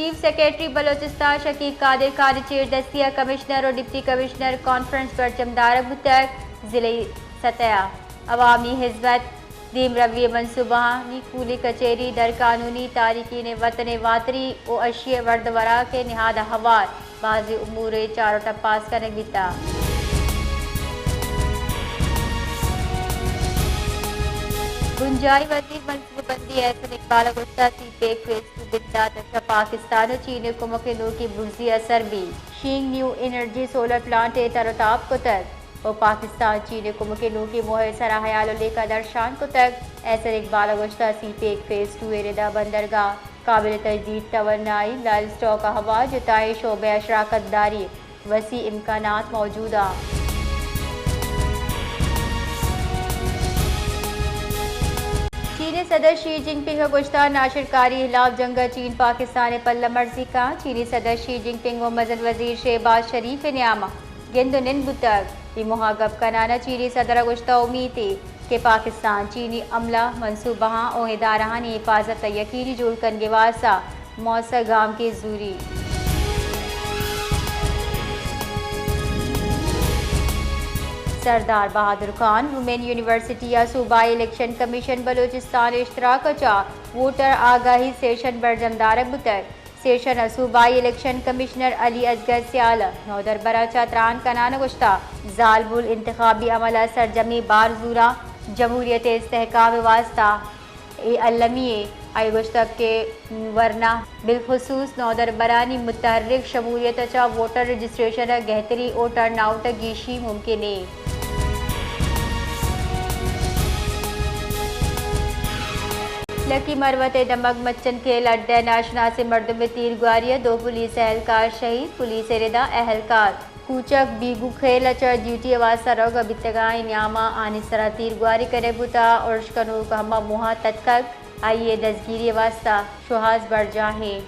Chief secretary Balochistan شکیب قادر خان ءِ چیردستی ءَ کمشنر ءُ ڈپٹی کمشنر کانفرنس برجم دارگ بوتگ۔ ضلعی سطح ءَ عوامی خذمت، دیمروی ءِ منصوبہانی کولی کچہری، درقانونی تارکین وطن ءِ واتری ءُ اشی ءِ ورد وراک ءِ نہاد ءَ ہوار بازیں امور ءِ چار ءُ ٹپاس کنگ بیتگ۔ بنجاہی وزیر منصوبہ بندی احسن اقبال ءَ گوشتگ، سی پیک فیز ٹو بندات ءَ چہ پاکستان ءُ چین ءِ کمک ءِ نوکیں برزی اثر بیت۔ شینگ نیو انرجی سولر پلانٹ ءِ تر ءُ تاب کتگ ءُ پاکستان چین ءِ کمک ءِ نوکیں موہ ءِ سرا ہیال ءُ لیکہ درشان کتگ۔ احسن اقبال ءَ گوشتگ، سی پیک فیز ٹو ءِ ردا بندرگاہ، قابل تجدید توانائی، لائیو اسٹاک ءِ ہوار، جتائیں شعبہ ءَ شراکت داری وسیع امکانات موجود انت۔ چین ءِ صدر شی جن پنگ ءَ گوشتگ، ناشرکاری ءِ ہلاپ جنگ ءَ چین پاکستان ءِ پلہ مرزی کنت۔ چینی صدر شی جن پنگ ءُ مزن وزیر شہباز شریف ءِ نیام ءَ گند ءُ نند بوتگ۔ اے موہ ءَ گپ کنان ءَ چینی صدر ءَ گوشتگ، امیت ایں کہ پاکستان چینی عملہ، منصوبہاں ءُ ادارہانی حفاظت ءَ یقینی جوڑ کنگ ءِ واستہ موثر گامکے زوریت۔ سردار بہادر خان وومن یونیورسٹی ءَ صوبائی الیکشن کمیشن بلوچستان ءِ اشتراک ءَ چہ ووٹر آگاہی سیشن برجم دارگ بوتگ۔ سیشن ءَ صوبائی الیکشن کمشنر علی اصغر سیال ءَ نودربراں چہ تران کنان ءَ گوشتگ، زالبول انتخابی عمل ءَ سرجمیں بار زوراں جمہوریت ءِ استحکام ءِ واستہ اے المی ایں۔ آئی ءَ گوشتگ کہ ورنا بالخصوص نودربرانی متحرک شمولیت ءَ چہ ووٹر رجسٹریشن ءَ گہتری ءُ ٹرن آؤٹ ءَ گیشی ممکن ایں۔ لکی مروت ءِ دمگ مچن کھیل اڈ ءَ ناشناسیں مردم ءِ تیرگواری ءَ دو پولیس اہلکار شہید، پولیس ءِ ردا اہلکار کوچک بیگو کھیل ءَ چہ ڈیوٹی ءِ واستہ روگ ءَ بیتگاں، اے نیام ءَ آنی سرا تیرگواری کنگ بوتگ، ارش کنوک ہما موہ ءَ تتکگ، آئی ءِ دزگیری ءِ واستہ شوہاز برجاہ ایں۔